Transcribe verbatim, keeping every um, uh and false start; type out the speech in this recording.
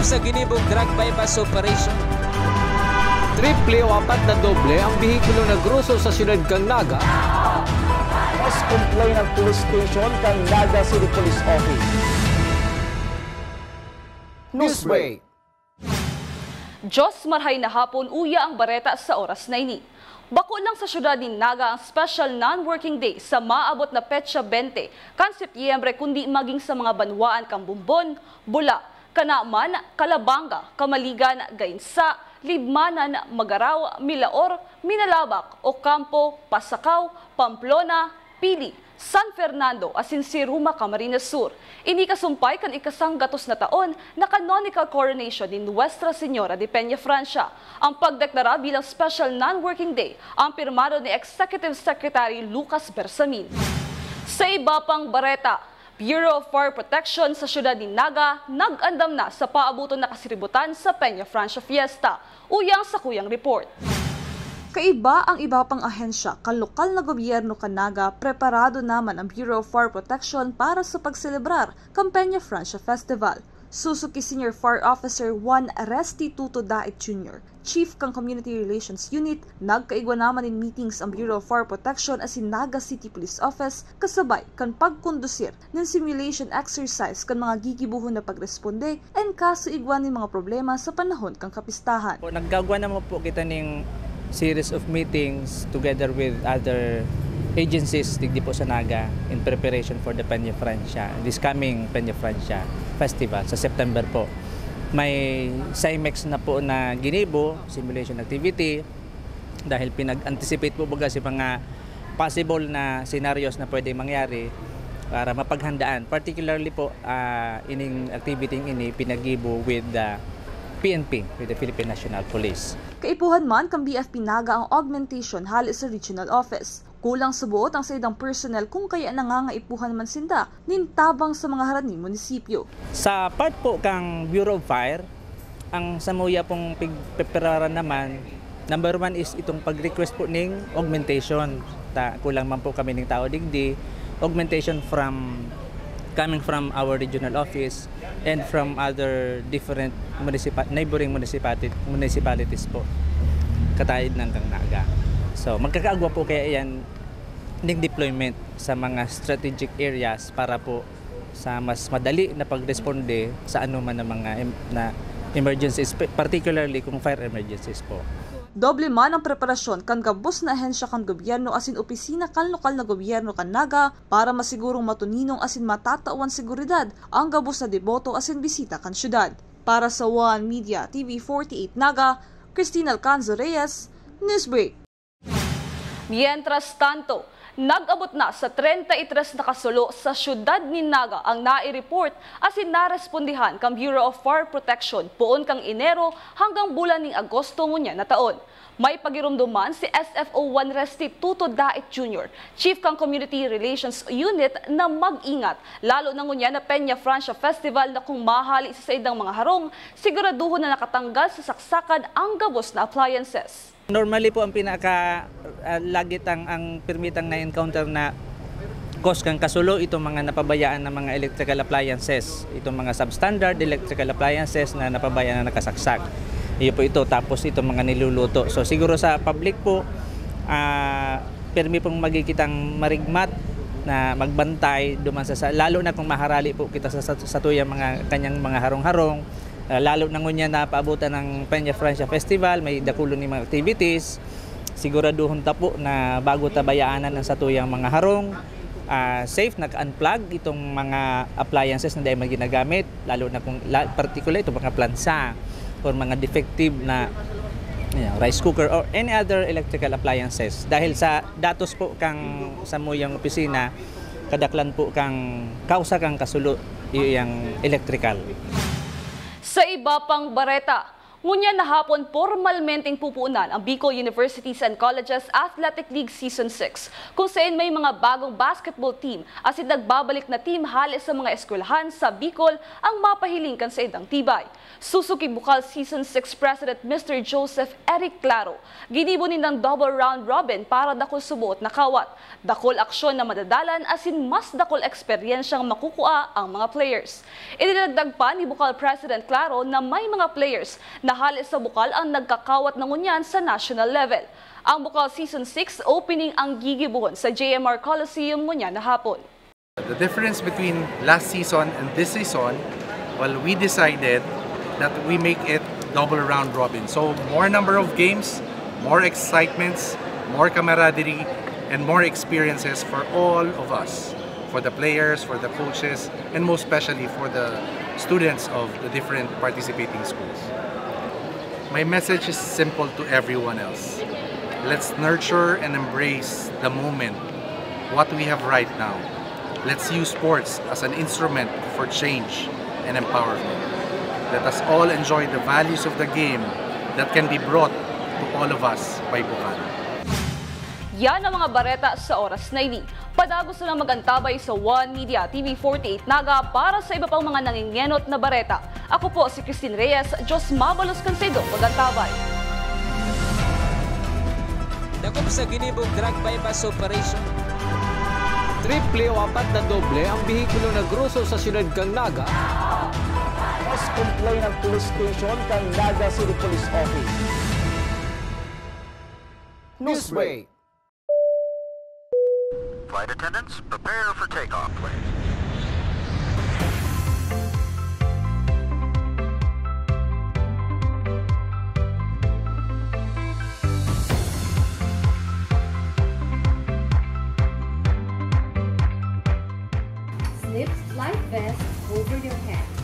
Sa ginibong drug buy-bust operation, triple o apat na doble ang behikulong nagroso sa siyudad kan Naga. Mas complain ang police station kan Naga City Police Office. Newsbreak. Diyos, marhay na hapon, uya ang bareta sa oras na ini. Bako lang sa siyudad nin Naga ang special non-working day sa maabot na petsa bente kan Setyembre, kundi maging sa mga banwaan kan Bombon, Bula, Canaman, Calabanga, Camaligan, Gainsa, Libmanan, Magarao, Milaor, Minalabac, Ocampo, Pasacao, Pamplona, Pili, San Fernando asin si Ruma, Camarines Sur. Ini kasumpay kan ikasanggatos na taon na canonical coronation ni Nuestra Señora de Peñafrancia. Ang pagdeklara bilang special non-working day ang pirmado ni Executive Secretary Lucas Bersamin. Sa iba pang bareta, Bureau of Fire Protection sa siyudad nin Naga nag-andam na sa paaboton na kasiributan sa Peñafrancia Fiesta. Uya ang sakuyang report. Kaiba ang iba pang ahensya kan lokal na gobyerno kan Naga, preparado naman ang Bureau of Fire Protection para sa pagselebrar kan Peñafrancia Festival. Susuki Senior Fire Officer Juan Restituto Daet Junior, Chief kan Community Relations Unit, nagkaigwa naman nin meetings ang Bureau of Fire Protection asin Naga City Police Office kasabay kan pagkondusir nin simulation exercise kan mga gigibohon na pagresponde asin kaso igwa nin mga problema sa panahon kan kapistahan. Po, nagkagwa naman po kita ning series of meetings together with other agencies digdi po sa Naga in preparation for the Peñafrancia, this coming Peñafrancia Festival sa September po. May CIMEX na po na ginibo, simulation activity, dahil pinag-anticipate po baga si mga possible na scenarios na pwedeng mangyari para mapaghandaan. Particularly po, ah, ining activity ini pinaggibo with the P N P, with the Philippine National Police. Kaipuhan man kan B F P Naga ang augmentation hale sa regional office. Kulang sa buot ang saindang personnel, kun kaya nangangaipuhan man sinda nin tabang sa mga harani munisipyo. Sa part po kang Bureau of Fire, ang samuya pong pigpeperaran naman, number one is itong pag-request po ning augmentation. Ta, kulang man po kami ning tao digdi, augmentation from, coming from our regional office and from other different municipa-, neighboring municipality, municipalities po, kataid ng kang Naga. So, magkakaagwa po kaya yan ning deployment sa mga strategic areas para po sa mas madali na pagresponde sa anuman na mga em-, na emergencies, pe-, particularly kung fire emergencies po. Doble man ang preparasyon kan gabos na ahensya kan gobyerno asin opisina kan lokal na gobyerno kan Naga para masigurong matuninong asin matatawan seguridad ang gabos na deboto asin bisita kan syudad. Para sa One Media T V forty-eight Naga, Christine Alcanzo Reyes, Newsbreak. Mientras tanto, nag-abot na sa treinta y tres na kasulo sa siyudad nin Naga ang nai-report asin narespondihan kan Bureau of Fire Protection poon kan Enero hanggang bulan nin Agosto ngunyan na taon. May pagiromdom man si S F O Juan Restituto Daet Junior, Chief kan Community Relations Unit, na mag-ingat, lalo na ngunyan na Peñafrancia Festival, na kung mahali sa saindang mga harong, siguraduhon na nakatanggal sa saksakan ang gabos na appliances. Normally po, ang pinaka, ah, lagi tang, ang pirmi tang na-encounter na cause kan kasulo, itong mga napabayaan na mga electrical appliances, itong mga substandard electrical appliances na napabayaan na nakasaksak. Iyo po ito, tapos itong mga niluluto. So, siguro sa public po, ah, pirmi pong magigitang marigmat na magbantay duman sa, sa, lalo na kung maharali po kita sa, sa, satuyang mga kanyang mga harong-harong, ah, lalo na ngunyan na paabutan ng Peñafrancia Festival, may dakulon ni mga activities. Siguraduhon ta po na bago ta bayaanan ang satuyang mga harong, ah, safe, naka-unplug itong mga appliances na dai man ginagamit, lalo na kung la-, particular itong mga plansa or mga defective na, ayan, rice cooker or any other electrical appliances. Dahil sa datos po kang samuyang opisina, kadaklan po kang kausa kang kasulo, iyo yang electrical. Sa iba pang bareta, Ngunyan na hapon, pormalmenteng pupunan ang Bicol Universities and Colleges Athletic League Season six, kung sain may mga bagong basketball team asin nagbabalik na team hale sa mga eskwelahan sa Bicol ang mapahiling kan saindang tibay. Susuki Bukal Season six President Mister Joseph Eric Claro, ginibo nindang double round robin para dakul suboot na kawat, dakul aksyon na madadalan asin mas dakul eksperyensyang makukua ang mga players. Idinagdag pa ni Bukal President Claro na may mga players na hale sa Bukal ang nagkakawat na ngunyan sa national level. Ang Bukal Season six opening ang gigibohon sa J M R Coliseum ngunyan na hapon. The difference between last season and this season, well, we decided that we make it double round robin. So more number of games, more excitements, more camaraderie, and more experiences for all of us, for the players, for the coaches, and most especially for the students of the different participating schools. My message is simple to everyone else. Let's nurture and embrace the moment, what we have right now. Let's use sports as an instrument for change and empowerment. Let us all enjoy the values of the game that can be brought to all of us by Bukal. Yan ang mga bareta sa oras na ini. Padagos na lang mag-antabay sa One Media T V forty-eight Naga para sa iba pang mga nangingenot na bareta. Ako po si Christine Reyes. Diyos mabalos kan saindong pag-antabay. Dakop sa ginibong drug buy-bust operation. Triple o apat na doble ang behikulo na groso sa siyudad kan Naga. Mas complain ang police station kan Naga City Police Office. Newsbreak. Flight attendants, prepare for takeoff. Slip life vest over your head.